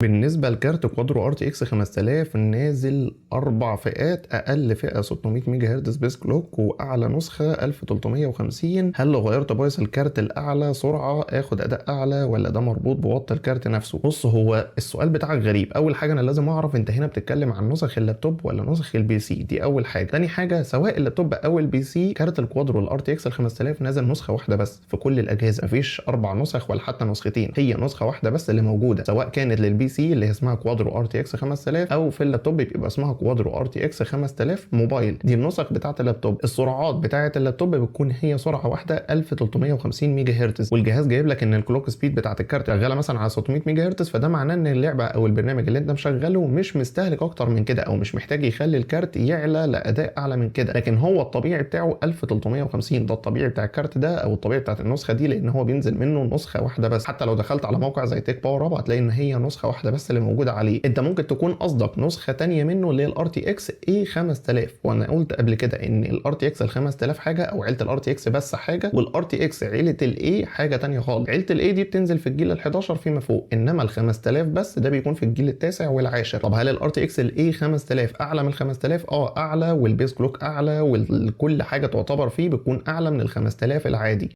بالنسبة لكارت Quadro RTX 5000 نازل اربع فئات، اقل فئة 600 ميجا هرتز base clock واعلى نسخه 1350. هل لو غيرت BIOS الكارت الاعلى سرعة اخد اداء اعلى ولا ده مربوط بوات الكارت نفسه؟ بص، هو السؤال بتاعك غريب. اول حاجة انا لازم اعرف انت هنا بتتكلم عن نسخ اللابتوب ولا نسخ ال PC، دي اول حاجه. تاني حاجه، سواء اللابتوب او ال PC، كارت ال Quadro ال RTX ال 5000 نازل نسخه واحدة بس في كل الاجهزه، مفيش اربع نسخ ولا حتى نسختين، هي نسخه واحدة بس اللي موجوده، سواء كانت لل PC اللي هي اسمها Quadro RTX 5000 او في اللابتوب بيبقى اسمها Quadro RTX 5000 موبايل. دي النسخ بتاعه اللابتوب. السرعات بتاعه اللابتوب بتكون هي سرعة واحدة 1350 ميجا هرتز، والجهاز جايب لك ان ال clock speed بتاعه الكارت شغالة مثلا على 600 ميجا هرتز، فده معناه ان اللعبة او البرنامج اللي انت مشغله مش مستهلك اكتر من كده او مش محتاج يخلي الكارت يعلى لاداء اعلى من كده، لكن هو الطبيعي بتاعه 1350، ده الطبيعي بتاع الكارت ده او الطبيعي بتاعت النسخة دي، لان هو بينزل منه نسخه واحدة بس. حتى لو دخلت على موقع زي Tech Power Up هتلاقي ان هي نسخه واحدة بس اللي موجودة عليه. انت ممكن تكون قصدك نسخه تانية منه اللي هي ال RTX A 5000، وانا قلت قبل كده ان ال RTX ال 5000 حاجة او عيله ال RTX بس حاجه، وال RTX عيله ال A حاجة تانية خالص. عيله ال A دي بتنزل في الجيل ال 11 فيما فوق، انما ال 5000 بس ده بيكون في الجيل التاسع والعاشر. طب هل ال RTX ال A 5000 اعلى من ال 5000؟ اه اعلى، وال base clock اعلى، وكل حاجة تعتبر فيه بتكون اعلى من ال 5000 العادي.